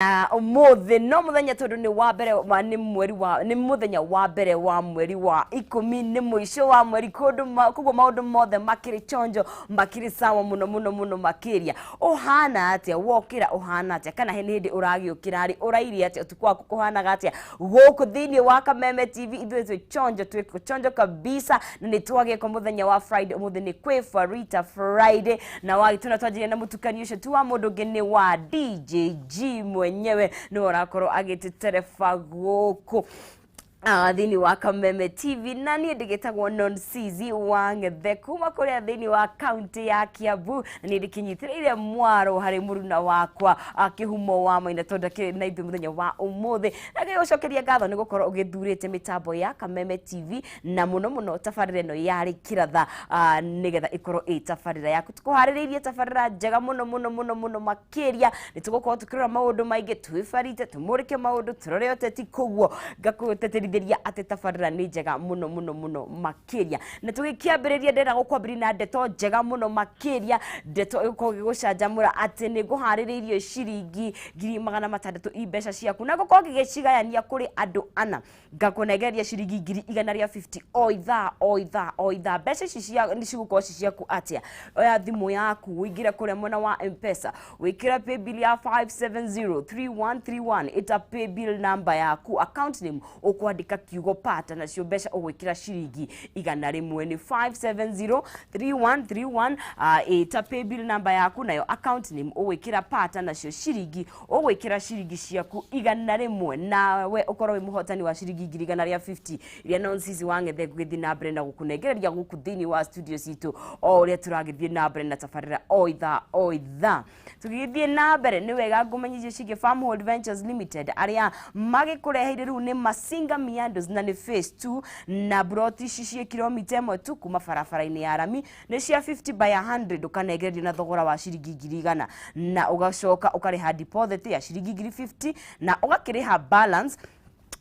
Na umuthi no muthenya tondu ni wa mbere wa ni mweri wa ni muthenya wa mbere wa mweri wa 10, ni muico wa mweri kundu koguo maundu mothe makiri chonjo, makiri sawa muno muno muno makiria. Uhana atia wokira, uhana atia kana he hindi uragiukira ri, urairie atia, utuku waku kuhanaga atia? Guku thiini wa Kameme TV ithuĩ twĩ chonjo, twĩ chonjo kabisa, na nĩ twagĩka muthenya wa Friday. Umuthi nĩ kwĩ Farita Friday na wagĩtuna twanjirie na mũtukanio ũcio tu wa mũndũ ũngĩ nĩ wa DJ G mwenyewe, nĩwe ũrakorwo agĩtũtereba gũkũ thĩinĩ wa Kameme TV, na niĩ ndĩgĩtagwo Nonsizi wa Ng'ethe kuma kũrĩa thĩinĩ wa kaunti ya Kiambu, na niĩ ndĩkĩnyitĩrĩire mwaro harĩ mũruna wakwa Kĩhumo wa Maina tondũ akĩrĩ na ithuĩ mũthenya wa ũmũthĩ, na ngĩgũcokeria ngatho nĩ gũkorwo ũgĩthurĩte mĩtambo ya Kameme TV na mũno mũno tabarĩra ĩno yarĩ kĩratha, nĩgetha ĩkorwo ĩ tabarĩra yaku. Tũkũharĩrĩirie tabarĩra njega mũno mũno mũno mũno makĩria. Nĩ tũgũkorwo tũkĩrora maũndũ maingĩ, twĩbarite tũmũrĩke maũndũ, tũrore ũteti, koguo ngakũtĩtĩrithĩria atĩ tabarĩra nĩ njega mũno mũno mũno makĩria. Na tũgĩkĩambĩrĩria, ndĩrenda gũkwambĩrĩria na ndeto njega mũno makĩria, ndeto ĩgũkorwo ĩgĩgũcanjamũra atĩ nĩ ngũharĩrĩirie ciringi 600,000 i mbeca ciaku, na ngũkorwo ngĩgĩcigayania kũrĩ andũ ana. Ngakũnengereria ciringi 150,000 o ithaa o ithaa o ithaa. Mbeca ici nĩ cigũkorwo ci ciaku atĩa? Oya thimũ yaku, ũingĩre kũrĩa mwena wa M-Pesa, wĩkĩre paybill ya 5703131, ĩta paybill number yaku, account name ũkwandĩka kiugo pata, nacio mbeca ũgwĩkĩra ciringi 100. Nĩ 5703131, ĩta paybill number yaku, nayo account name ũgwĩkĩra pata, nacio ciringi ũgwĩkĩra ciringi ciaku 100, nawe ũkorwo wĩ mũhotani wa ciringi 150,000 iria Nonsizi wa Ng'ethe ngũgĩthiĩ na mbere na gũkũnengereria gũkũ thĩinĩ wa studio citũ o ũrĩa tũragĩthiĩ na mbere na tabarĩra o ithaa o ithaa. Tũgĩthiĩ na mbere, nĩ wega ngũmenyithie ciĩgiĩ Farmhold Ventures Limited arĩa magĩkũreheire rĩu nĩ Masinga Meadows, na nĩ phase 2, na broti ici ciĩ kilomita 1 tu kuma barabara-inĩ ya rami. Nĩ cia 50 by 100, ũkanengererio na thogora wa ciringi 100,000, na ũgacoka ũkarĩha deposit ya ciringi 50,000 na ũgakĩrĩha balance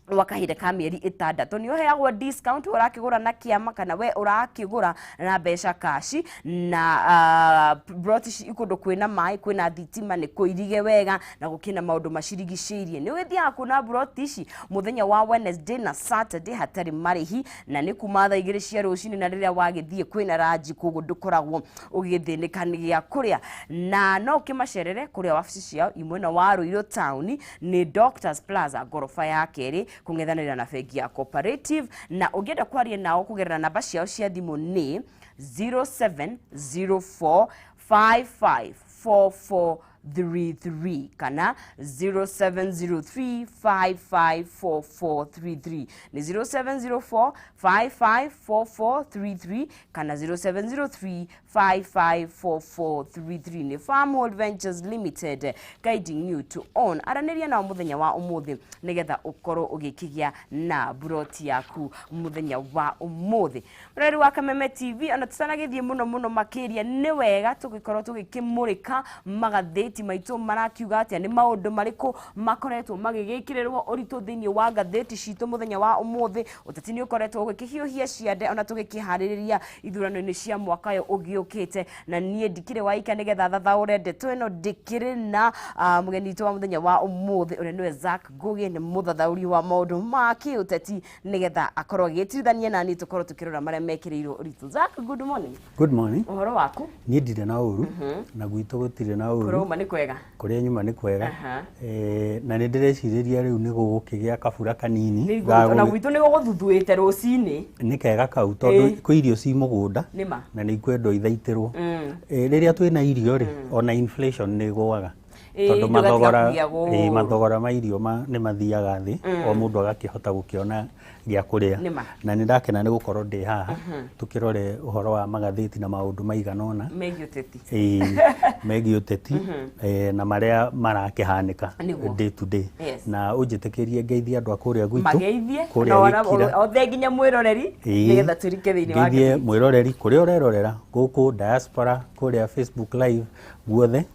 wa kahinda ka mĩeri 6. Nĩ ũheagwo discount ũrakĩgũra na kĩama kana we ũrakĩgũra na mbeca kaci. Na broti ici kũndũ kwĩna maĩ, kwĩna thitima, nĩ kũirige wega na gũkĩna maũndũ macirigicĩirie. Nĩ ũgĩthiaga kuona broti ici mũthenya wa Wednesday na Saturday hatarĩ marĩhi, na nĩ kuma thaa 2 cia rũcinĩ, na rĩrĩa wagĩthiĩ kwĩna ranji, koguo ndũkoragwo ũgĩthĩnĩka nĩ gĩa kũrĩa. Na no ũkĩmacerere kũrĩa wabici ciao i mwena wa Ruiru town, nĩ Doctors Plaza, ngoroba ya kerĩ, kũng'ethanĩra na bengi ya Cooperative. Na ũngĩenda kwaria nao kũgerera namba ciao cia thimũ nĩ 0704 5544 33 kana 0703 554433. Nĩ 0704 554433 kana 0703 554433. Nĩ Farmhold Ventures Limited, guiding you to own. Aranĩria nao mũthenya wa ũmũthĩ nĩgetha ũkorwo ũgĩkĩgĩa na buroti yaku mũthenya wa ũmũthĩ. Mũreri wa Kameme TV, ona tũtanagĩthiĩ mũno mũno makĩria, nĩ wega tũgĩkorwo tũgĩkĩmũrĩka magathĩti maitũ marakiuga atĩa, nĩ maũndũ marĩkũ makoretwo magĩgĩkĩrĩrwo ũritũ thĩinĩ wa ngathĩti citũ mũthenya wa ũmũthĩ. Ũteti nĩ ũkoretwo ũgĩkĩhiũhia ciande ona tũgĩkĩharĩrĩria ithurano-inĩ cia mwaka ũyũ ũgĩũkĩte, na niĩ ndikĩrĩ waika nĩgetha thathaũre ndeto ĩno, ndĩkĩrĩ na mũgeni witũ wa mũthenya wa ũmũthĩ ũrĩa nĩwe Zack Ngugi, nĩ mũthathaũri wa maũndũ ma kĩũteti, nĩgetha akorwo agĩtirithania na niĩ tũkorwo tũkĩrora marĩa mekĩrĩirwo ũritũ. Zack, good morning. Good morning. Ũhoro waku? Niĩ ndirĩ na ũru, na gwitũ gũtirĩ na ũru. Kũrauma nĩ kwega. Kũrĩa nyuma nĩ kwega. Na nĩ ndĩrecirĩria rĩu nĩ gũgũkĩgĩa kabura kanini. Ona gwitũ nĩ gũgũthuthuĩte rũcinĩ. Nĩ kega kau tondũ kwĩ irio ci mũgũnda Nĩma. na nĩ ikwendwo ithaitĩrwo. Rĩrĩa twĩna irio rĩ, ona inflation nĩ ĩgũaga. Tondũ indo mathogora gatiga kũgĩa mathogora ma irio nĩ mathiaga thĩ, o mũndũ agakĩhota gũkĩona gĩa kũrĩa. Nĩma. Na nĩ ndakena nĩ gũkorwo ndĩ haha tũkĩrore ũhoro wa magathĩti na maũndũ maigana ũna megiĩ ũteti. Megiĩ ũteti na marĩa marakĩhanĩka day to day. Na ũnjĩtĩkĩrie ngeithie andũ a kũrĩa gwitũ mageithie kũrĩa na ona Gĩkira. Othe nginya mwĩroreri, nĩgetha tũrike thĩinĩ wa ngeithie ngathĩti. Mwĩroreri kũrĩa ũrerorera gũkũ diaspora, kũrĩa Facebook live guothe,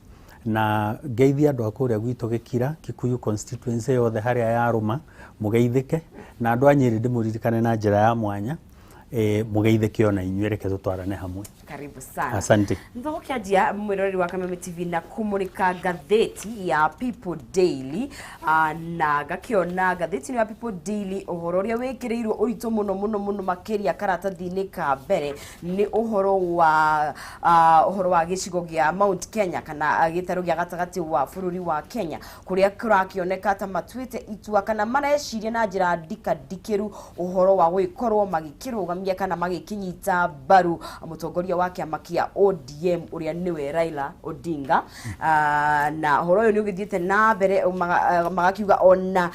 na ngeithie andũ a kũrĩa gwitũ Gĩkira, Kikuyu constituency yothe harĩa yarũma, mũgeithĩke, na andũ a Nyĩrĩ ndĩmũririkane na njĩra ya mwanya, mũgeithĩke ona inyuĩ. Reke tũtwarane hamwe. Karibu sana. Asante. Nthogũkĩanjia mwĩroreri wa Kameme TV na kũmũrĩka ngathĩti ya People Daily, na ngakĩona ngathĩti ĩno ya People Daily ũhoro ũrĩa wĩkĩrĩirwo ũritũ mũno mũno mũno makĩria karatathi-inĩ ka mbere nĩ ũhoro wa gĩcigo gĩa Mount Kenya kana gĩtarũ gĩa gatagatĩ wa bũrũri wa Kenya, kũrĩa kũrakĩoneka ta matuĩte itua kana mareciria na njĩra ndikandikĩru ũhoro wa gũgĩkorwo magĩkĩrũgamia kana magĩkĩnyita mbaru mũtongoria wa kĩama kĩa ODM ũrĩa nĩwe Raila Odinga. Na ũhoro ũyũ nĩ ũgĩthiĩte na mbere, magakiuga ona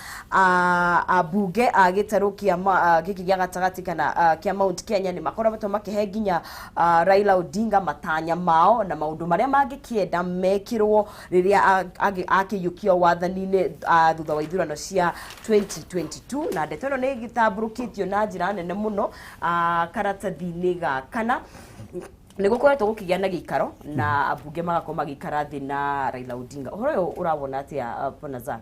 ambunge a gĩtarũ kĩa gĩkĩ gĩa gatagatĩ kana kĩa Mount Kenya nĩ makoretwo makĩhe nginya Raila Odinga matanya mao na maũndũ marĩa mangĩkĩenda mekĩrwo rĩrĩa akĩiyũkia wathani-inĩ thutha wa ithurano cia 2022. Na ndeto ĩno nĩ ĩgĩtambũrũkĩtio na njĩra nene mũno karatathi-inĩ ga kana nĩ gũkoretwo gũkĩgĩa na gĩikaro na ambunge magakorwo magĩikara thĩ na Raila Odinga. Ũhoro ũyũ ũrawona atĩa, Bwana Zack?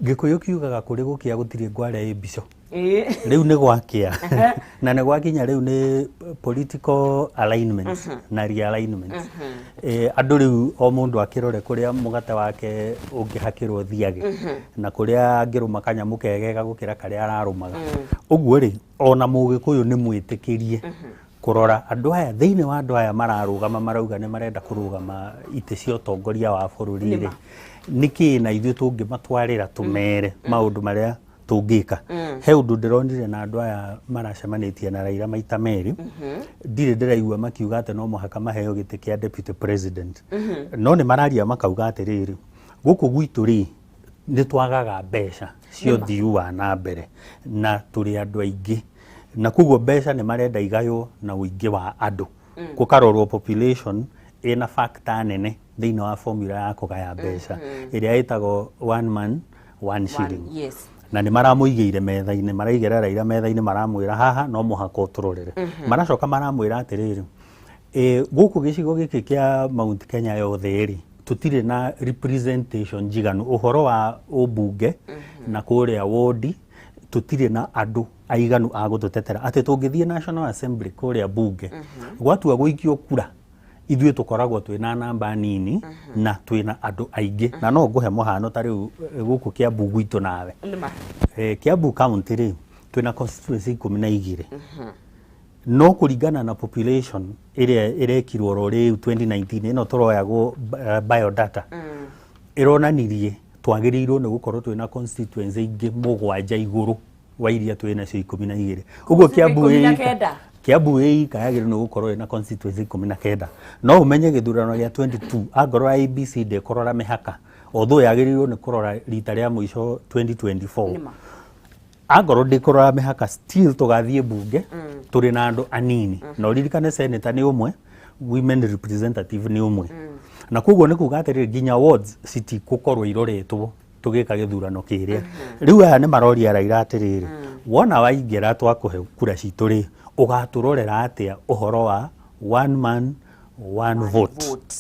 Gĩkũyũ kiugaga kũrĩ gũkĩa gũtirĩ ngware ĩ mbico. Rĩu nĩ gwakĩa na nĩ gwakinya rĩu nĩ political alignment na realignment. Andũ rĩu o mũndũ akĩrore kũrĩa mũgate wake ũngĩhakĩrwo thiage na kũrĩa angĩrũma kanyamũ kegega gũkĩra karĩa ararũmaga. Ũguo rĩ, ona Mũgĩkũyũ nĩ mwĩtĩkĩrie kũrora andũ aya, thĩinĩ wa andũ aya mararũgama, marauga nĩ marenda kũrũgama itĩ cia ũtongoria wa bũrũri rĩ, nĩkĩ na ithuĩ tũngĩmatwarĩra tũmere maũndũ marĩa tũngĩka. He ũndũ ndĩronire na andũ aya maracemanĩtie na Raila maita merĩ, ndirĩ ndĩraigua makiuga atĩ no mũhaka maheo gĩtĩ kĩa deputy president, no nĩ mararia makauga atĩrĩrĩ, gũkũ gwitũ rĩ, nĩ twagaga mbeca cia ũthii wa na mbere na tũrĩ andũ aingĩ, na koguo mbeca nĩ marenda igaywo na ũingĩ wa andũ, gũkarorwo population ĩna factor nene thĩinĩ wa formula ya kũgaya mbeca ĩrĩa ĩtagwo one man one shilling. Na nĩ maramũigĩire metha-inĩ, maraigĩra Raila metha-inĩ, maramwĩra haha no mũhaka ũtũrorere. Maracoka maramwĩra atĩrĩrĩ, gũkũ gĩcigo gĩkĩ kĩa Mount Kenya yothe rĩ, tũtirĩ na representation njiganu ũhoro wa ũmbunge na kũrĩa wodi tũtirĩ na andũ aiganu a gũtũtetera atĩ tũngĩthiĩ National Assembly kũrĩa bunge gwatua gũikio kura, ithuĩ tũkoragwo twĩna namba nini na twĩna andũ aingĩ. Na no ngũhe mũhano ta rĩu, gũkũ Kiambu gwitũ nawe. Nĩma. Kiambu County rĩ, twĩna constituency 12, no kũringana na population ĩrĩa ĩrekirwo oro rĩu 2019 ĩno tũroyagwo biodata, ĩronanirie twagĩrĩirwo nĩ gũkorwo twĩna constituency ingĩ mũgwanja igũrũ wa iria twĩ nacio 12. Ũguo Kiambu 19. Kiambu ĩ ika yagĩrĩirwo nĩ gũkorwo ĩna constituency 19. No ũmenye gĩthurano gĩa 22 angorwo IEBC ndĩkũrora mĩhaka, although yagĩrĩirwo nĩ kũrora rita rĩa mũico 2024. Angorwo ndĩkũrora mĩhaka, still tũgathiĩ bunge tũrĩ na andũ anini. Na ũririkane senator nĩ ũmwe, women representative nĩ ũmwe, na koguo nĩ kuga atĩrĩrĩ, nginya wards citigũkorwo iroretwo tũgĩka gĩthurano kĩrĩa. Rĩu aya nĩ maroria Raila atĩrĩrĩ, wona waingĩra twakũhe kura citũ rĩ, ũgatũrorera atĩa ũhoro wa one man one vote? Vote.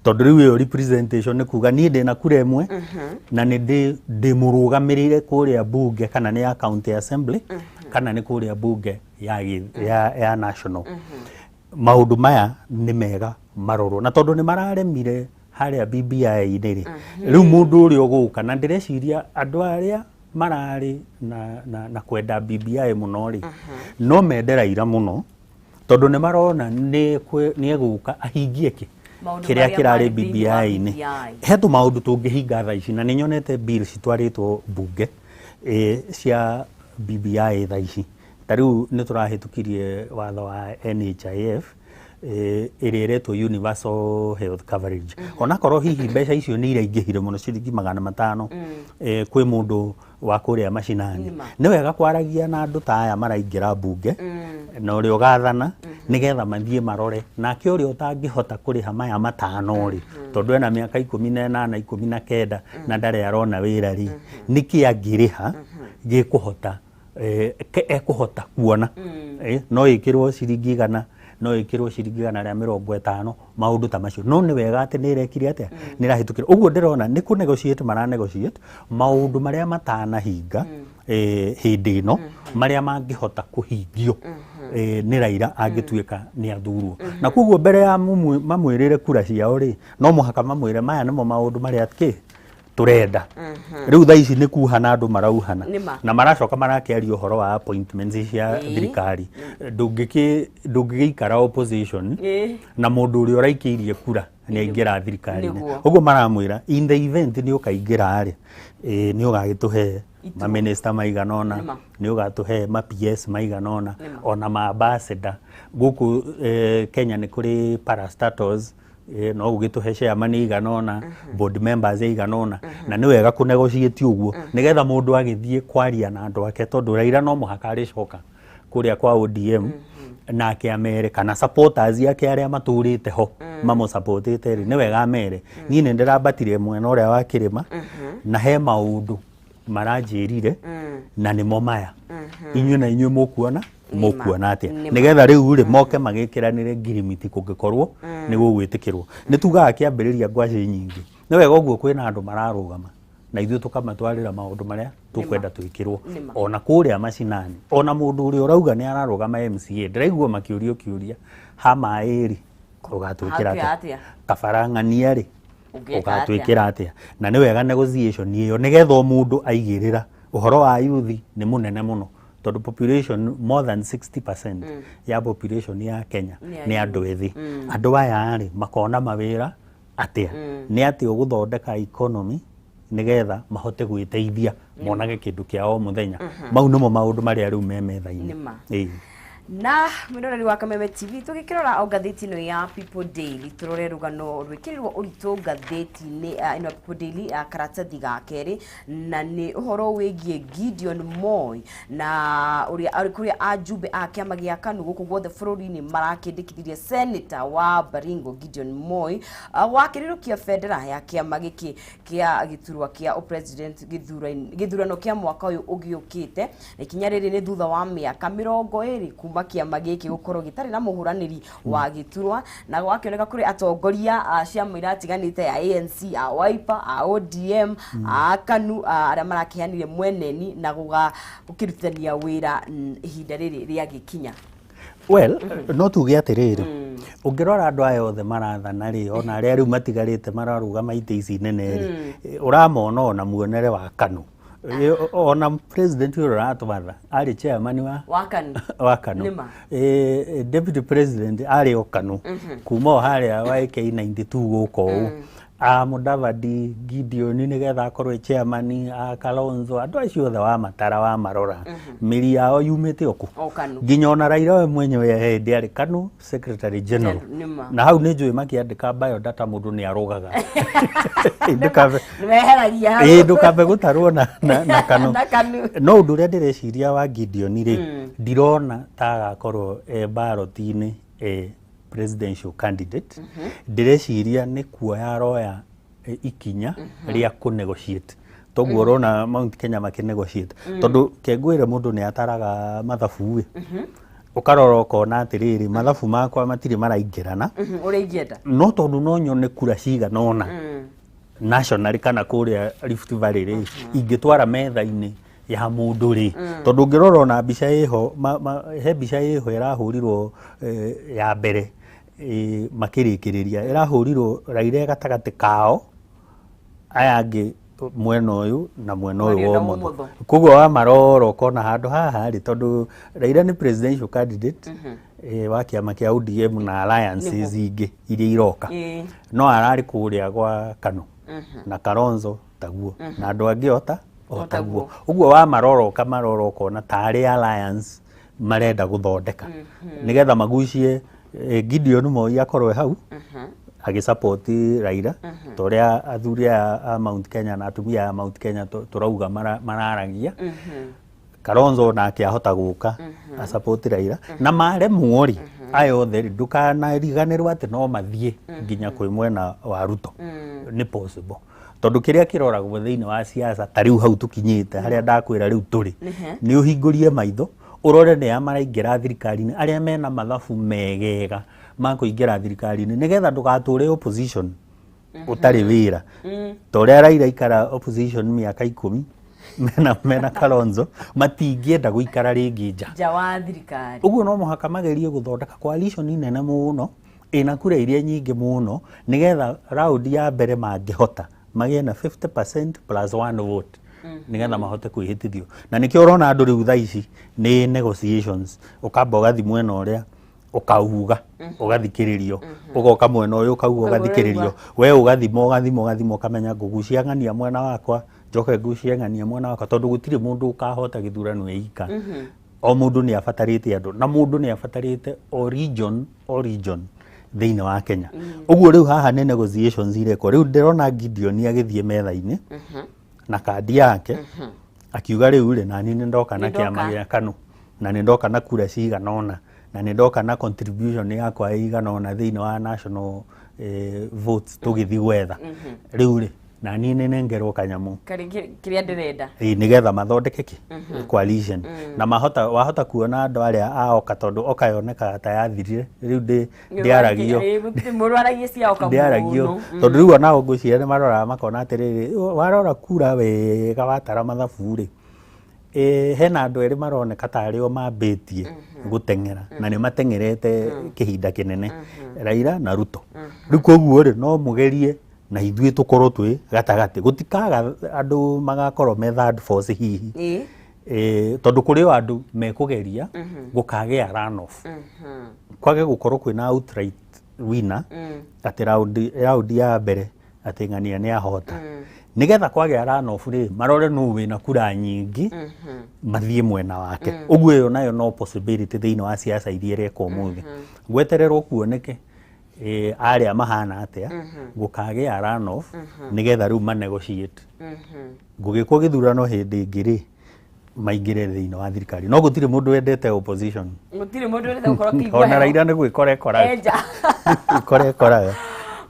Tondũ rĩu ĩyo representation nĩ kuga niĩ ndĩna kura ĩmwe na nĩ ndĩ mũrũgamĩrĩire kũrĩa bunge, kana nĩ ya county assembly kana nĩ kũrĩa bunge ya national. Maũndũ maya nĩ mega marorwo, na tondũ nĩ mararemire harĩa BBI-inĩ rĩ, rĩu mũndũ ũrĩa ũgũka, na ndĩreciria andũ arĩa mararĩ na kwenda BBI mũno rĩ, no mende Raila mũno tondũ nĩ marona nĩ egũka ahingie kĩ maũndũ kĩrĩa marĩa kĩrarĩ marĩ thĩinĩ wa BBI-inĩ. BBI. He tũmaũndũ tũngĩhinga thaa ici, na nĩ nyonete bill citwarĩtwo bunge cia BBI thaa ici. Ta rĩu nĩ tũrahĩtũkirie watho wa NHIF, ĩrĩa ĩretwo universal health coverage, onakorwo hihi mbeca icio nĩ iraingĩhire mũno, ciringi 500 kwĩ mũndũ wa kũrĩa macinani. Nĩ wega kwaragia na andũ ta aya maraingĩra bunge na ũrĩa ũgathana, nĩgetha mathiĩ marore nake ũrĩa ũtangĩhota kũrĩha maya matano rĩ, tondũ ena mĩaka 18, 19 na ndarĩ arona wĩra rĩ, nĩkĩ angĩrĩha gĩkũhota, ekũhota kuona, no ĩkĩrwo ciringi 100. No ĩkĩrwo ciringi 150, maũndũ ta macio. No nĩ wega atĩ nĩ ĩrekire atĩa, nĩ ĩrahĩtũkĩra. Ũguo ndĩrona nĩ kũ negotiate, mara negotiate maũndũ marĩa matanahinga hĩndĩ ĩno, marĩa mangĩhota kũhingio nĩ Raila angĩtuĩka nĩ athurwo. Na koguo mbere ya mamwĩrĩre kura ciao rĩ, no mũhaka mamwĩre maya nĩmo maũndũ marĩa kĩ tũrenda. Rĩu thaa ici nĩ kuhana andũ marauhana. Nĩma. Na maracoka marakĩaria ũhoro wa appointments cia thirikari. Ndũngĩgĩikara opposition na mũndũ ũrĩa ũraikĩirie kura nĩ aingĩra thirikari-inĩ. Ũguo maramwĩra in the event nĩ ũkaingĩra rĩ, nĩ ũgagĩtũhe maminista maigana ũna, nĩ ũgatũhe ma PS maigana ũna, ona ma ambassador gũkũ Kenya nĩ kũrĩ parastatals, no ũgĩtũhe chairman igana ũna, board members igana ũna. Na nĩ wega kũ negotiate ũguo nĩgetha mũndũ agĩthiĩ kwaria na andũ ake, tondũ Raila no mũhaka arĩcoka kũrĩa kwa ODM nake amere, kana supporters ake arĩa matũrĩte ho mamũsupportĩte rĩ, nĩ wega amere niĩ nĩ ndĩrambatire mwena ũrĩa wa kĩrĩma na he maũndũ maranjĩrire na nĩmo maya, inyuĩ na inyuĩ mũkuona atĩa? Nĩgetha rĩu rĩ moke magĩkĩranĩre ngirimiti kũngĩkorwo nĩ gũgwĩtĩkĩrwo. Nĩ tugaga kĩambĩrĩria ngwacĩ nyingĩ. Nĩ wega ũguo kwĩna andũ mararũgama na ithuĩ tũkamatwarĩra maũndũ marĩa tũkwenda twĩkĩrwo ona kũrĩa macinani. Ona mũndũ ũrĩa ũrauga nĩ ararũgama MCA, ndĩraigua makĩũrio kĩũria ha maĩ rĩ, ũgatwĩkĩra Atĩa, atĩa? Atĩa? Kabara ng'ania rĩ, Ũngĩka ũgatwĩkĩra atĩa? Na nĩ wega negotiation ĩyo nĩgetha o mũndũ aigĩrĩra. Ũhoro wa youth nĩ mũnene mũno tondũ population, more than 60% ya population ya Kenya nĩ nĩ andũ ethĩ. Andũ aya rĩ, makona mawĩra atĩa? Nĩ atĩ ũgũthondeka economy nĩgetha mahote gwĩteithia, monage kĩndũ kĩa o mũthenya? Mau nĩmo maũndũ marĩa rĩu me metha-inĩ. Nĩma. Ĩĩ. Na mwĩroreri wa Kameme TV, tũgĩkĩrora o ngathĩti ĩno ya People Daily, tũrore rũgano rwĩkĩrĩrwo ũritũ ngathĩti-inĩ ĩno ya People Daily, karatathi ga kerĩ, na nĩ ũhoro wĩgiĩ Gideon Moi na ũrĩa arĩ kũrĩa ajumbe a kĩama gĩa KANU gũkũ guothe bũrũri-inĩ marakĩndĩkithirie Senator wa Baringo Gideon Moi wakĩrĩrũkia bendera ya kĩama gĩkĩ kĩa gĩturwa kĩa president gĩthurano kĩa mwaka ũyũ ũgĩũkĩte. Na ikinya rĩrĩ nĩ thutha wa mĩaka 20 kuma kĩama gĩkĩ gũkorwo gĩtarĩ na mũhũranĩri wa gĩturwa, na gwakĩoneka kũrĩ atongoria a ciama iratiganĩte, a ANC, a Wiper, a ODM, a KANU, arĩa marakĩheanire mweneni na gũkĩrutithania wĩra ihinda rĩrĩ rĩa gĩkinya. Well, no tuge atĩrĩrĩ, ũngĩrora andũ aya othe marathana rĩ, ona arĩa rĩu matigarĩte mararũgama itĩ ici nene rĩ, ũramona ona muonere wa KANU. Ona president ũrĩa ũratwatha arĩ chairman wa wa KANU. Wa KANU. Nĩma. Deputy president arĩ o KANU kuma o harĩa wa AK92 gũka ũũ, a Mudavadi, Gideon nĩgetha akorwo e chairman, a Kalonzo, andũ acio othe wa matara wa marora mĩri yao yumĩte o kũ? O KANU. Nginya ona Raila we mwenyewe hĩndĩ arĩ KANU secretary general. Nĩma. Na hau nĩ njũĩ makĩandĩka biodata mũndũ nĩ arũgaga. Ndũkambe nĩmeheragia hau. Ĩĩ, ndũkambe gũtarwo na KANU. Na KANU. No ũndũ ũrĩa ndĩreciria wa Gideon rĩ, ndirona ta agakorwo e ballot-inĩ e presidential candidate. Ndĩreciria nĩ kuoya aroya ikinya rĩa kũ negotiate, toguo ũrona Mount Kenya makĩ negotiate, tondũ kengwĩre mũndũ nĩ ataraga mathabu ĩ, ũkarora ũkona atĩrĩrĩ, mathabu makwa matirĩ maraingĩrana ũrĩa ingĩenda. No tondũ no nyone kura cigana ũna nationally kana kũrĩa Rift Valley rĩ, ingĩtwara metha-inĩ ya mũndũ rĩ, tondũ ũngĩrora ona mbica ĩho he mbica ĩho ĩrahũrirwo ya mbere makĩrĩkĩrĩria, ĩrahũrirwo Raila e gatagatĩ kao, aya angĩ mwena ũyũ na mwena ũyũ Mwena wa wa ũmotho. ũmotho. Koguo wamarora ũkona handũ haha rĩ, tondũ Raila nĩ presidential candidate wa kĩama kĩa ODM na alliances ingĩ iria iroka, no ararĩ kũrĩa gwa KANU na Kalonzo taguo na andũ angĩ ota o O taguo. taguo. Ũguo wamarora ũkamarora ũkona tarĩ alliance marenda gũthondeka nĩgetha magucie Gideon Moi akorwo e hau agĩsupport Raila, ta ũrĩa athuri aya a Mount Kenya na atumia aya a Mount Kenya tũrauga mararagia. Kalonzo nake ahota gũka asupport Raila, na maremwo rĩ, aya othe rĩ, ndũkanariganĩrwo atĩ no mathiĩ nginya kwĩ mwena wa Ruto. Nĩ possible, tondũ kĩrĩa kĩroragwo thĩinĩ wa siasa ta rĩu hau tũkinyĩte harĩa ndakwĩra rĩu tũrĩ, nĩ ũhingũrie maitho. Ũrore nĩ a maraingĩra thirikari-inĩ, arĩa mena mathabu megega ma kũingĩra thirikari-inĩ, nĩgetha ndũgatũre opposition ũtarĩ wĩra, ta ũrĩa Raila aikara opposition mĩaka 10 mena Kalonzo, matingĩenda gũikara rĩngĩ nja. Nja wa thirikari. Ũguo no mũhaka magerie gũthondeka coalition nene mũno ĩna kura iria nyingĩ mũno, nĩgetha round ya mbere mangĩhota magĩe na 50% plus one vote, nĩgetha mahote kwĩhĩtithio. Na nĩkĩo ũrona andũ rĩu thaa ici nĩ negotiations, ũkamba ũgathi mwena ũrĩa, ũkauga, ũgathikĩrĩrio, ũgoka mwena ũyũ, ũkauga, ũgathikĩrĩrio, we ũgathima, ũgathima, ũgathima, ũkamenya ngũgucia ng'ania mwena wakwa, njoke ngucie ng'ania mwena wakwa, tondũ gũtirĩ mũndũ ũkahota gĩthurano eika. O mũndũ nĩ abatarĩte andũ, na mũndũ nĩ abatarĩte o region, o region thĩinĩ wa Kenya. Ũguo rĩu haha nĩ negotiations irekwo. Rĩu ndĩrona Gideon agĩthiĩ metha-inĩ na kandi yake, akiuga rĩu rĩ, nani nĩ ndoka na Nĩ ndoka. kĩama gĩa KANU, na nĩ ndoka na kura cigana ũna, na nĩ ndoka na contribution yakwa ĩigana ũna thĩinĩ wa national votes tũgĩthiĩ gwetha. Rĩu rĩ, nani nĩ nengerwo kanyamũ Karĩ kĩrĩa ndĩrenda. Ĩĩ, nĩgetha mathondeke kĩ coalition. Na mahota wahota kuona andũ arĩa a Oka, tondũ Oka yonekaga ta yathirire rĩu, ndĩaragio. Mũndũ aragie cia Oka Ndĩaragio mũno. tondũ rĩu onao ngwĩciria nĩ maroraga makona atĩrĩrĩ, warora kura wega, watara mathabu rĩ, hena andũ erĩ maroneka tarĩ o mambĩtie gũteng'era, na nĩ mateng'erete kĩhinda kĩnene, Raila na Ruto. Rĩu koguo rĩ, no mũgerie na ithuĩ tũkorwo twĩ gatagatĩ, gũtikaga andũ magakorwo me third force hihi. Tondũ kũrĩ o andũ mekũgeria gũkagĩa runoff, kwage gũkorwo kwĩna outright winner, atĩ round ya mbere atĩ ng'ania nĩ ahota, nĩgetha kwagĩa runoff rĩ, marore nũ wĩna kura nyingĩ, mathiĩ mwena wake. Ũguo ĩyo nayo no possibility thĩinĩ wa siasa iria irekwo ũmũthĩ. Gwetererwo kuoneke arĩa mahana atĩa gũkagĩa runoff, nĩgetha rĩu ma negotiate gũgĩkwo gĩthurano hĩndĩ ĩngĩ rĩ, maingĩre thĩinĩ wa thirikari. No gũtirĩ mũndũ wendete opposition. Gũtirĩ mũndũ wendete gũkorwo akĩigua Ona heho. Raila nĩ gwĩkora ekoraga. Enja. Gwĩkora ekoraga.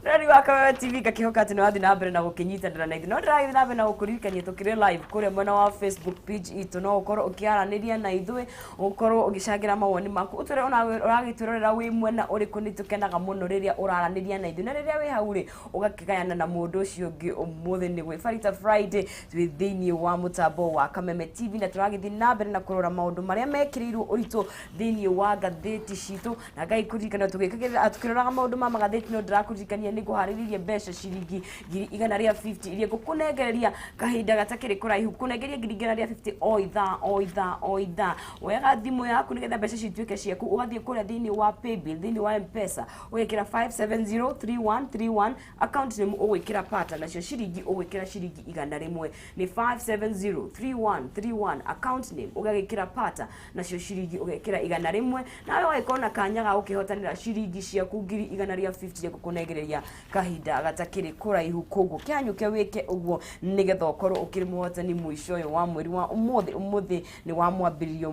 Rĩu wa Kameme TV, ngakĩhoka atĩ nĩ wathiĩ na mbere na gũkĩnyitanĩra na ithuĩ. No ndĩragĩthiĩ na mbere na gũkũririkania tũkĩrĩ live kũrĩa mwena wa Facebook page itũ, no ũkorwo ũkĩaranĩria na ithuĩ, ũkorwo ũgĩcangĩra mawoni maku, ũtwĩre ona ũragĩtwĩrorera wĩ mwena ũrĩkũ. Nĩ tũkenaga mũno rĩrĩa ũraranĩria na ithuĩ, na rĩrĩa wĩ hau rĩ, ũgakĩgayana na mũndũ ũcio ũngĩ. Ũmũthĩ nĩ gwĩ Farita Friday, twĩ thĩinĩ wa mũtambo wa Kameme TV, na tũragĩthiĩ na mbere na kũrora maũndũ marĩa mekĩrĩirwo ũritũ thĩinĩ wa ngathĩti citũ. Na Ngai kũririkana tũgĩkagĩrĩra tukĩroraga maũndũ ma magathĩti, no ndĩrakũririkania nĩ ngũharĩrĩirie mbeca ciringi 150,000 iria ngũkũnengereria kahinda gatakĩrĩ kũraihu. Kũnengeria 150,000 o ithaa, o ithaa, o ithaa. Woyaga thimũ yaku nĩgetha mbeca cituĩke ciaku, ũgathiĩ kũrĩa thĩinĩ wa paybill, thĩinĩ wa Mpesa, ũgekĩra 5703131, account name ũgwĩkĩra Pata, nacio ciringi ũgwĩkĩra ciringi 100. Nĩ 5703131, account name ũgagĩkĩra Pata, nacio ciringi ũgekĩra 100, nawe ũgagĩkorwo na kanya ga gũkĩhotanĩra ciringi ciaku 150,000 ya gũkũnengereria kahinda gatakĩrĩ kũraihu. Koguo kĩhanyũke wĩke ũguo nĩgetha ũkorwo ũkĩrĩ mũhotani mũico ũyũ wa mweri wa ũmũthĩ. Ũmũthĩ nĩ wa mwambĩrĩrio,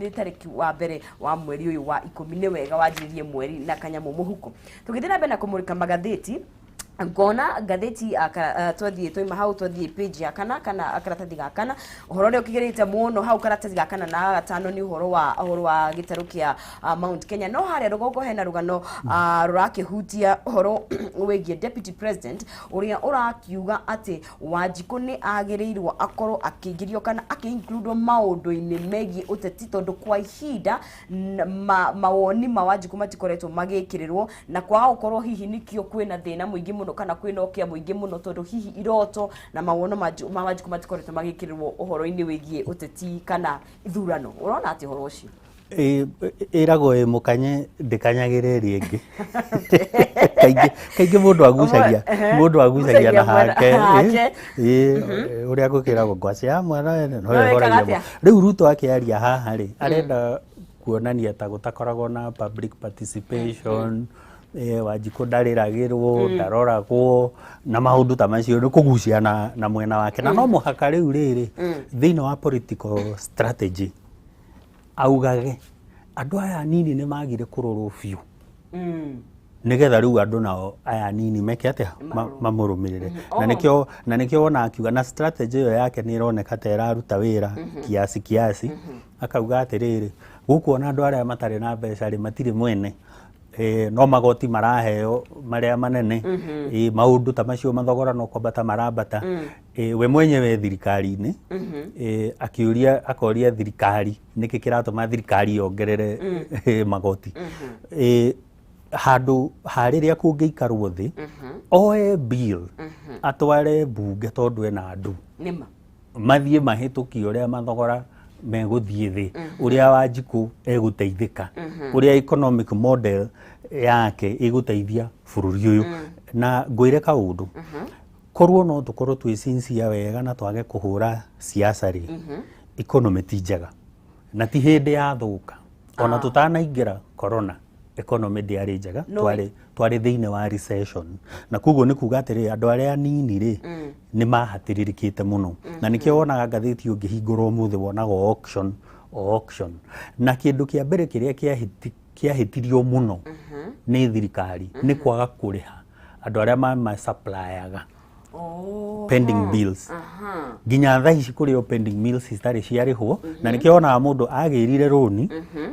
nĩ tarĩki wa mbere wa mweri ũyũ wa 10. Nĩ wega wanjĩrĩrie mweri na kanyamũ mũhuko. Tũgĩthiĩ na mbere na kũmũrĩka magathĩti, ngona ngathĩti twathiĩ twaima hau, twathiĩ page ya kana, kana karatathi ga kana, ũhoro ũrĩa ũkĩgerete mũno hau karatathi ga kana na gatano nĩ ũhoro wa gĩtarũ kĩa Mount Kenya. No harĩa rũgongo hena rũgano rũrakĩhutia ũhoro wĩgiĩ deputy president ũrĩa ũrakiuga atĩ Wanjikũ nĩ agĩrĩirwo akorwo akĩingĩrio kana akĩ-include maũndũ-inĩ megiĩ ũteti, tondũ kwa ihinda mawoni ma Wanjikũ matikoretwo magĩkĩrĩrwo, na kwaga gũkorwo hihi nĩkĩo kwĩna thĩna mũingĩ mũno kana kwĩna ũkĩa mũingĩ mũno, tondũ hihi iroto na mawono ma Wanjikũ matikoretwo magĩkĩrĩrwo ũhoro-inĩ wĩgiĩ ũteti kana ithurano. Ũrona atĩ ũhoro ũcio? Ĩragwo ĩ mũkanye ndĩkanyagĩre ĩrĩa ĩngĩ. Kaingĩ kaingĩ mũndũ agucagia mũndũ agucagia na hake. Hake. Ĩ, ũrĩa gũkĩragwo ngwacĩ ya mwana wene no No wĩkaga ĩhoragia. atĩa? Rĩu Ruto akĩaria haha rĩ, arenda kuonania ta gũtakoragwo na public participation, Wanjikũ ndarĩragĩrwo, ndaroragwo na maũndũ ta macio, nĩ kũgucia na mwena wake. Na no mũhaka rĩu rĩrĩ thĩinĩ wa political strategy augage andũ aya anini nĩ magire kũrorwo biũ. Nĩgetha rĩu andũ nao aya anini meke atĩa? Mamũrũmĩrĩre. Na nĩkĩo, na nĩkĩo wona akiuga, na strategy ĩyo yake nĩ ĩroneka ta ĩraruta wĩra kiasi kiasi. Akauga atĩrĩrĩ, gũkũ ona andũ arĩa matarĩ na mbeca rĩ, matirĩ mwene. No magoti maraheo marĩa manene. Maũndũ ta macio, mathogora no kwambata marambata. We mwenyewe thirikari-inĩ, akĩũria, akoria thirikari nĩkĩ kĩratũma thirikari yongerere magoti. Handũ ha rĩrĩa kũngĩikarwo thĩ, oe bill atware mbunge, tondũ ena andũ nĩma mathiĩ mahĩtũkie ũrĩa mathogora megũthiĩ thĩ, ũrĩa Wanjikũ egũteithĩka, ũrĩa economic model yake ĩgũteithia bũrũri ũyũ. Na ngwĩre kaũndũ, korwo no tũkorwo twĩ sincere wega na twage kũhũra siasa rĩ, economy ti njega na ti hĩndĩ ya thũka. Ona tũtanaingĩra corona, economy ndĩarĩ njega. No. Twarĩ thĩinĩ wa recession, na koguo nĩ kuga atĩrĩ, andũ arĩa anini rĩ, nĩ mahatĩrĩrĩkĩte mũno. Na nĩkĩo wonaga ngathĩti ũngĩhingũra ũmũthĩ wonaga o auction, o auction. Na kĩndũ kĩa mbere kĩrĩa kĩahĩtirio mũno nĩ thirikari nĩ kwaga kũrĩha andũ arĩa mamasupplyaga. Pending bills, nginya thaa ici kũrĩ o pending bills citarĩ ciarĩhwo. Na nĩkĩo wonaga mũndũ agĩrire rũni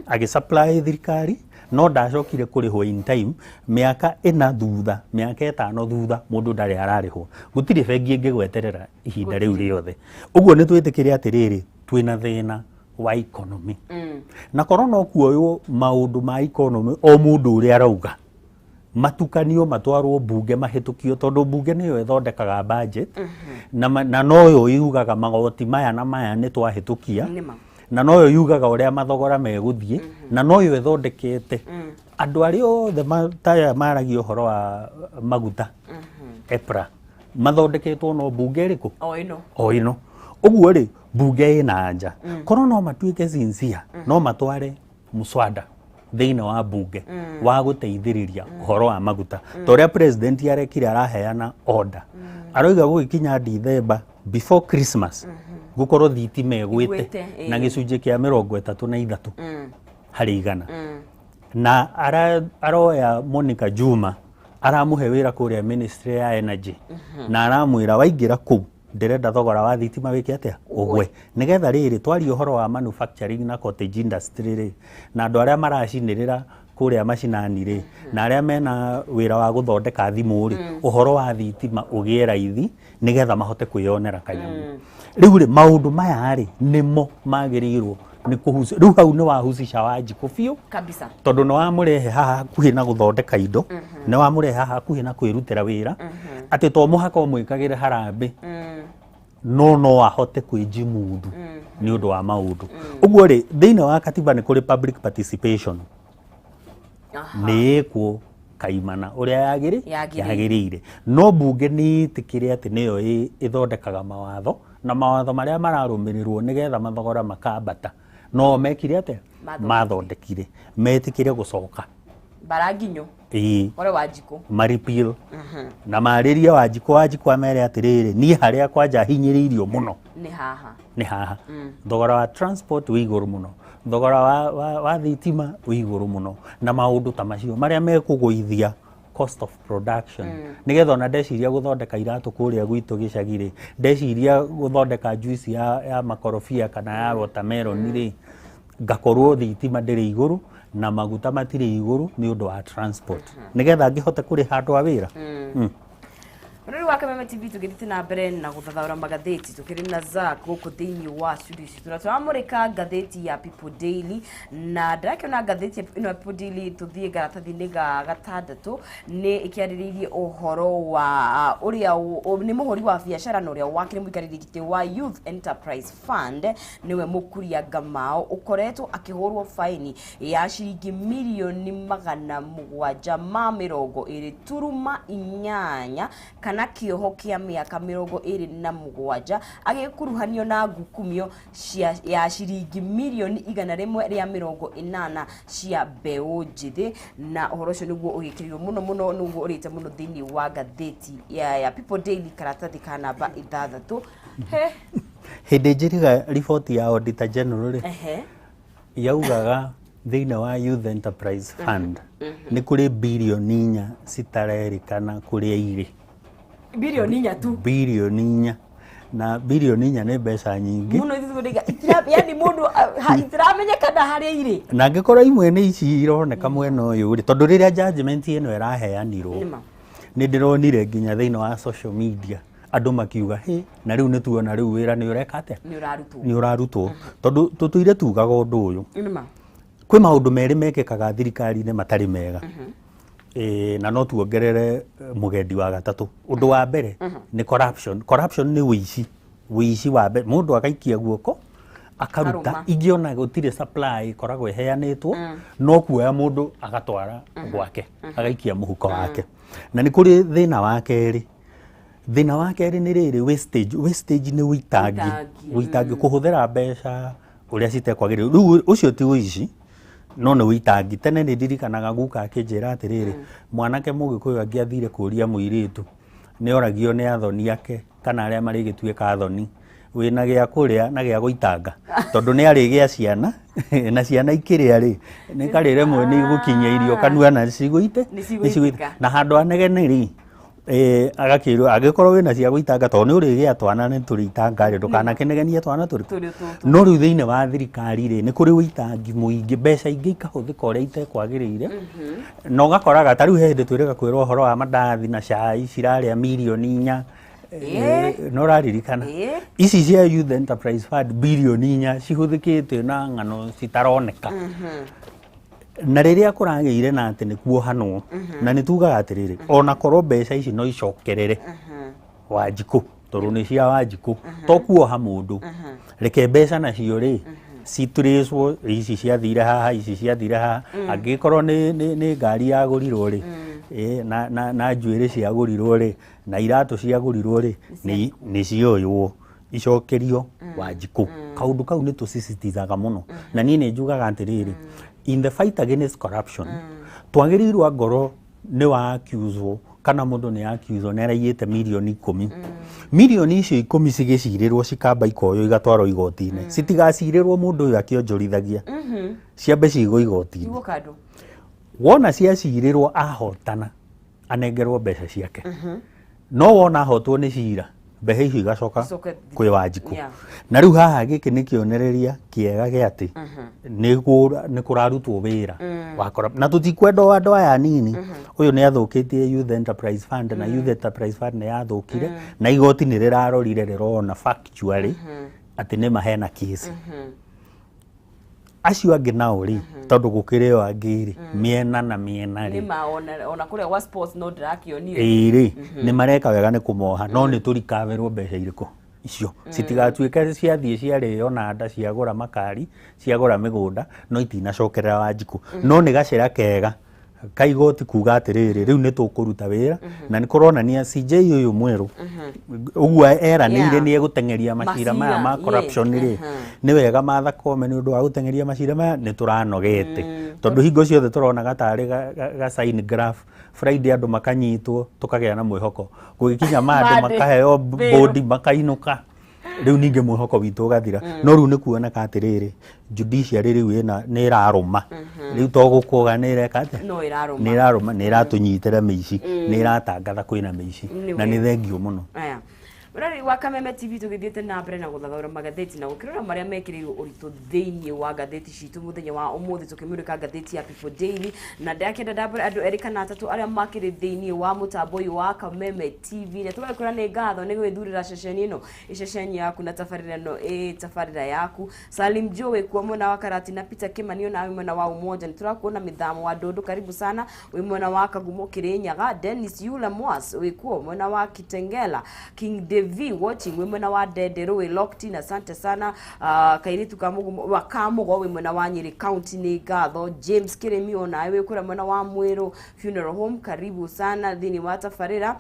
agĩsupply thirikari, no ndacokire kũrĩhwo in time. Mĩaka 4 thutha, mĩaka 5 thutha, mũndũ ndarĩ ararĩhwo. Gũtirĩ bengi ĩngĩgweterera ihinda rĩu rĩothe. Ũguo nĩ twĩtĩkĩre atĩrĩrĩ, twĩna thĩna wa economy. Na korwo no kuoywo maũndũ ma economy, o mũndũ ũrĩa arauga matukanio, matwarwo mbunge, mahĩtũkio, tondũ mbunge nĩyo ĩthondekaga budget na noyo yugaga magoti maya na maya nĩ twahĩtũkia. Nĩma. Na noyo yugaga ũrĩa mathogora megũthiĩ, na noyo ĩthondekete andũ arĩa othe taya maragia ũhoro wa maguta, EPRA, mathondeketwo no mbunge ĩrĩkũ? O ĩno. O ĩno. Ũguo rĩ, mbunge ĩna anja. Korwo no matuĩke sincere, no matware mũswada thĩinĩ wa mbunge wa gũteithĩrĩria ũhoro wa maguta, ta ũrĩa president arekire, araheana order, aroiga gũgĩkinya Dithemba, before Christmas, gũkorwo thitima ĩgwĩte Ĩgwĩte, ĩĩ. na gĩcunjĩ kĩa 33%. Na aroya Monica Juma, aramũhe wĩra kũrĩa Ministry ya Energy, na aramwĩra, waingĩra kũu, ndĩrenda thogora wa thitima wĩke atĩa? Ũgwe. Nĩgetha rĩrĩ twaria ũhoro wa manufacturing na cottage industry rĩ, na andũ arĩa maracinĩrĩra kũrĩa macinani rĩ, na arĩa mena wĩra wa gũthondeka thimũ rĩ, ũhoro wa thitima ũgĩe raithi nĩgetha mahote kwĩyonera kanyamũ. Rĩu rĩ, maũndũ maya rĩ, nĩmo magĩrĩirwo nĩ kũhuci. Rĩu hau nĩ wahucica Wanjikũ biũ kabisa tondũ nĩ wamũrehe haha hakuhĩ na gũthondeka indo, nĩ wamũrehe haha hakuhĩ na kwĩrutĩra wĩra, atĩ to mũhaka ũmwĩkagĩre harambĩ, no ahote kwĩjimundu nĩ ũndũ wa maũndũ. Ũguo rĩ, thĩinĩ wa katiba nĩ kũrĩ public participation. Nĩ ĩkwo kaimana ũrĩa Yagĩrĩire. Yagĩrĩire, no mbunge nĩ ĩtĩkĩre atĩ nĩyo ĩthondekaga mawatho, na mawatho marĩa mararũmĩrĩrwo nĩgetha mathogora makambata no mekire atĩa? Mathondekire. Mathondekire, metĩkĩre gũcoka Baranginyo ĩĩ ore Wanjikũ. Maripil na marĩrie Wanjikũ. Wanjikũ amere atĩrĩrĩ, niĩ harĩa kwanja hinyĩrĩirio mũno Nĩ haha. Nĩ haha. Thogora wa transport wĩ igũrũ mũno, thogora wa thitima wĩ igũrũ mũno, na maũndũ ta macio marĩa mekũgũithia cost of production, nĩgetha ona ndeciria gũthondeka iratũ kũrĩa gwitũ gĩcagi rĩ, ndeciria gũthondeka juice ya makorobia kana ya watermelon rĩ, ngakorwo thitima ndĩrĩ igũrũ na maguta matirĩ igũrũ nĩ ũndũ wa transport, nĩgetha ngĩhote kũrĩha andũ a wĩra. Rĩu wa Kameme TV, tũgĩthiĩ na mbere na gũthathaũra magathĩti, tũkĩrĩ na Zack gũkũ thĩinĩ wa studio citũ, na tũramũrĩka ngathĩti ya People Daily. Na ndĩrakĩona ngathĩti ĩno ya People Daily, tũthiĩ karatathi-inĩ ga gatandatũ, nĩ ĩkĩarĩrĩirie ũhoro wa ũrĩa nĩ mũhũri wa biacara na ũrĩa wakĩrĩ mũikarĩri gĩtĩ wa Youth Enterprise Fund, nĩwe Mũkuria Ngamau, ũkoretwo akĩhũrwo faini ya ciringi 720,800,000.8 kana kĩoho kĩa mĩaka 27, agĩkuruhanio na ngukumio ya ciringi 180,000,000 cia mbeũ njĩthĩ. Na ũhoro ũcio nĩguo ũgĩkĩrĩirwo mũno mũno, nĩguo ũrĩte mũno thĩinĩ wa ngathĩti ya People Daily, karatathi ka namba 6. He Hĩndĩ njĩriga riboti ya Auditor General rĩ, yaugaga Thĩinĩ wa Youth Enterprise Fund nĩ kũrĩ 4 birioni citarerĩkana kũrĩa irĩ. 4 birioni tu? 4 birioni, na 4 birioni nĩ mbeca nyingĩ. Mũno. Ithuĩ yani mũndũ itiramenyekana harĩa irĩ. Na angĩkorwo imwe nĩ ici ironeka mwena ũyũ rĩ, tondũ rĩrĩa judgment ĩno ĩraheanirwo, Nĩma. nĩ ndĩronire nginya thĩinĩ wa social media andũ makiuga, "Hĩ, na rĩu nĩ tuona rĩu wĩra nĩ ũreka atĩa?" Nĩ ũrarutwo. Nĩ ũrarutwo, tondũ tũtũire tugaga ũndũ ũyũ. Nĩma. Kwĩ maũndũ merĩ mekĩkaga thirikari-inĩ matarĩ mega. Na no tuongerere mũgendi wa gatatũ. Ũndũ wa mbere nĩ corruption. Corruption nĩ ũici, ũici wa mbere mũndũ agaikia guoko akaruta. Karũma. Ingĩ ona gũtirĩ supply ĩkoragwo ĩheanĩtwo, no kuoya mũndũ agatwara gwake, agaikia mũhuko wake. Na nĩ kũrĩ thĩna wa kerĩ. Thĩna wa kerĩ nĩ rĩrĩ, wastage. Wastage nĩ ũitangi. Ũitangi. Ũitangi, kũhũthĩra mbeca ũrĩa citekwagĩrĩire. Rĩu ũcio ti ũici, no nĩ ũitangi. Tene nĩ ndirikanaga guka akĩnjĩra atĩrĩrĩ, mwanake mũgĩkũyũ angĩathire kũria mũirĩtu, nĩ oragio nĩ athoni ake kana arĩa marĩgĩtuĩka athoni, "Wĩna gĩa kũrĩa na gĩa gũitanga?" Tondũ nĩ arĩgĩa ciana, na ciana ikĩrĩa rĩ, nĩ karĩ rĩmwe nĩ igũkinyia irio kanua na cigũite. Nĩ cigũitĩka. Na handũ anegene rĩ, agakĩrwo, "Angĩkorwo wĩna cia gũitanga, tondũ nĩ ũrĩgĩa twana, nĩ tũrĩitanga rĩ, ndũkanakĩnegenie twana tũrĩkũ." Tũrĩ tũtũ. No rĩu thĩinĩ wa thirikari rĩ, nĩ kũrĩ ũitangi mũingĩ, mbeca ingĩ ikahũthĩka ũrĩa itekwagĩrĩire, na ũgakoraga ta rĩu he hĩndĩ twĩrĩga kwĩrwo ũhoro wa mandathi na cai cirarĩa 4 mirioni. No ũraririkana? Ĩĩ. Ici cia Youth Enterprise Fund, 4 birioni cihũthĩkĩte na ng'ano citaroneka. Na rĩrĩa kũragĩire na atĩ nĩ kuohanwo, na nĩ tugaga atĩrĩrĩ, ona korwo mbeca ici no icokerere Wanjikũ, tondũ nĩ cia Wanjikũ, to kuoha mũndũ, reke mbeca nacio rĩ citurĩcwo, ici ciathire haha, ici ciathire haha. Angĩkorwo nĩ ngari yagũrirwo rĩ, na njuĩrĩ ciagũrirwo rĩ, na iratũ ciagũrirwo rĩ, nĩ cioywo icokerio Wanjikũ. Kaũndũ kau nĩ tũsisitizaga mũno, na niĩ nĩ njugaga atĩrĩrĩ, in the fight against corruption, twagĩrĩirwo angorwo nĩ wa accuswo kana mũndũ nĩ accuswo nĩ araiyĩte 10 mirioni, 10 mirioni icio cigĩcirĩrwo, cikamba ikoywo igatwarwo igoti-inĩ, citigacirĩrwo mũndũ ũyũ akĩonjorithagia, ciambe cigwo igoti-inĩ. Igwo kando. Wona ciacirĩrwo, ahotana, anengerwo mbeca ciake. No wona ahotwo nĩ cira, mbeca icio igacoka Icoke kwĩ Wanjikũ. Na rĩu haha gĩkĩ nĩ kĩonereria kĩega gĩa atĩ nĩ kũrarutwo wĩra wa na tũtikwenda o andũ aya anini. Ũyũ nĩ athũkĩtie Youth Enterprise Fund, na Youth Enterprise Fund nĩ yathũkire, na igoti nĩ rĩrarorire rĩrona factually atĩ nĩ mahena kesi. Acio angĩ nao rĩ, tondũ gũkĩrĩ o angĩ rĩ, mĩena na mĩena rĩ. Nĩma, ona kũrĩa gwa sports no ndĩrakĩonire. Ĩĩ rĩ, nĩ mareka wega nĩ kũmoha, no nĩ tũrikaverwo mbeca irĩkũ icio citigatuĩke ciathiĩ ciarĩo na nda, ciagũra makari, ciagũra mĩgũnda, no itinacokerera Wanjikũ. No nĩ gacĩra kega ka igoti kuga atĩrĩrĩ, rĩu nĩ tũkũruta wĩra, na nĩ kũronania CJ ũyũ mwerũ ũguo eranĩire nĩ egũteng'eria macira maya ma Macira, corruption rĩ. Nĩ wega Martha Koome nĩ ũndũ wa gũteng'eria macira maya. Nĩ tũranogete, tondũ hingo ciothe tũronaga tarĩ ga sign graph. Friday andũ makanyitwo, tũkagĩa na mwĩhoko. Gũgĩkinya Monday, Monday, makaheo bail. bodi, makainũka. Rĩu ningĩ mwĩhoko witũ ũgathira. No rĩu nĩ kuoneka atĩrĩrĩ, judiciary rĩu ĩna nĩ ĩrarũma. Rĩu to gũkũga nĩ ĩreka atĩa? No ĩrarũma. Nĩ ĩrarũma, nĩ ĩratũnyitĩra mĩici, nĩ ĩratangatha kwĩna mĩici. Nĩ Na nĩ wega. thengio mũno. Aya, mũrori wa Kameme TV, tũgĩthiĩte na mbere na gũthathaũra magathĩti na gũkĩrora marĩa mekĩrĩirwo ũritũ thĩinĩ wa ngathĩti citũ mũthenya wa ũmũthĩ, tũkĩmũrĩka ngathĩti ya People Daily, na ndakĩenda ndambũre andũ erĩ kana atatũ arĩa makĩrĩ thĩinĩ wa mũtambo ũyũ wa Kameme TV, na tũgagĩkwĩra nĩ ngatho nĩ gwĩthurĩra ceceni ĩno, ĩceceni yaku na tabarĩra ĩno ĩ tabarĩra yaku. Salim Joe kuo mwena wa Karati, na Peter Kimani ona wĩ mwena wa Umoja. Nĩ tũrakuona. Mĩthamo wa Ndũndũ, karibu sana, wĩ mwena wa Kagumo Kirinyaga. Dennis Yule Mwas wĩ kuo mwena wa Kitengela. King Devi watching wĩ mwena wa Ndenderũ wĩ Loktin, asante sana. Kairitu ka Mugumo wa Kamugo wĩ mwena wa Nyeri County, nĩ ngatho. James Kirimi onawe wĩ kũrĩa mwena wa Mwĩrũ Funeral Home, karibu sana thĩinĩ wa tabarĩra.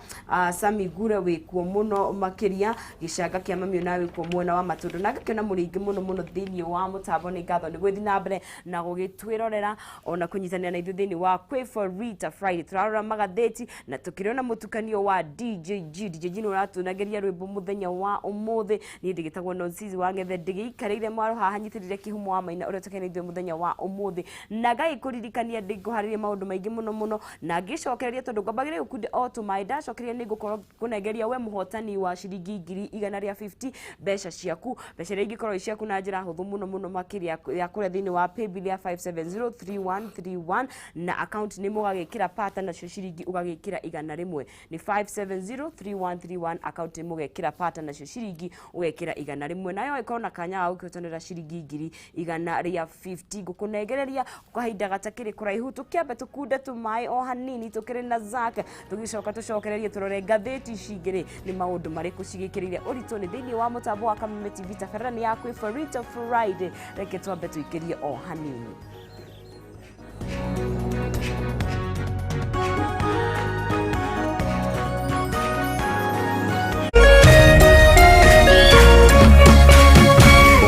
Sami Gure wĩ kuo mũno makĩria. Gĩcanga kĩa mami onawe wĩ kuo mwena wa Matũndũ, na ngakĩona mũrĩ aingĩ mũno mũno thĩinĩ wa mũtambo. Nĩ ngatho nĩ gwĩthiĩ na mbere na gũgĩtwĩrorera ona kũnyitanĩra na ithuĩ thĩinĩ wa Kwĩ Rita Friday. Tũrarora magathĩti na tũkĩrĩ na mũtukanio wa DJ G. DJ G nĩ ũratũnangeria rwĩmbo. Rwĩmbo mũthenya wa ũmũthĩ. Niĩ ndĩgĩtagwo Nonsizi wa Ng'ethe, ndĩgĩikarĩire mwaro haha nyitĩrĩire kĩhumo wa Maina ũrĩa tũkenetio mũthenya wa ũmũthĩ, na ngagĩkũririkania ndĩngũharĩria maũndũ maingĩ mũno mũno, na ngĩcokereria tondũ ngwambagĩrĩria gũkunde o tũmaĩ. Ndacokereria nĩ ngũkorwo ngũnengeria we mũhotani wa ciringi 150,000 mbeca ciaku, mbeca iria ingĩkorwo i ciaku na njĩra hũthũ mũno mũno makĩria ya kũrĩa thĩinĩ wa paybill ya 5703131, na account nĩ mũgagĩkĩra pata, nacio ciringi ũgagĩkĩra 100. Nĩ 5703131, account nĩ mũgekĩra pata, nacio ciringi ũgekĩra 100, nayo ĩkorwo na kanya ga gũkĩhotanĩra ciringi 150,000. Ngũkũnengereria kahinda gatakĩrĩ kũraihu, tũkĩambe tũkunde tũmaĩ o hanini tũkĩrĩ na Zak, tũgĩcoka tũcokererie tũrore ngathĩti ici ingĩ nĩ maũndũ marĩkũ cigĩkĩrĩire ũritũ nĩ thĩinĩ wa mũtambo wa Kameme TV. Tabarĩra nĩ ya kwĩ Farita Friday, reke twambe tũikĩrie o hanini.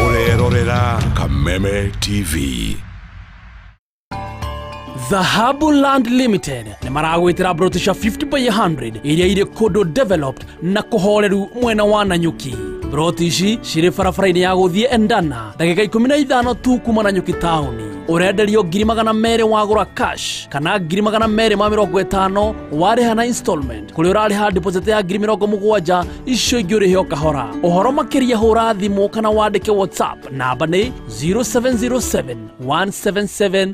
Ũrerorera Kameme TV. Dhahabu Land Limited nĩ maragwĩtĩra broti cia 50 by 100 iria irĩ kũndũ developed na kũhoreru mwena wa Nanyuki. Broti ici cirĩ barabara-inĩ ya gũthiĩ Endana, ndagĩka 15 tu kuma Nanyuki taũni. Ũrenderio 200,000 wagũra cash, kana 250,000 warĩha na installment, kũrĩa ũrarĩha deposit ya 70,000, icio ingĩ ũrĩhe o kahora. Ũhoro makĩria hũra thimũ kana wandĩke WhatsApp, namba nĩ 0707 177.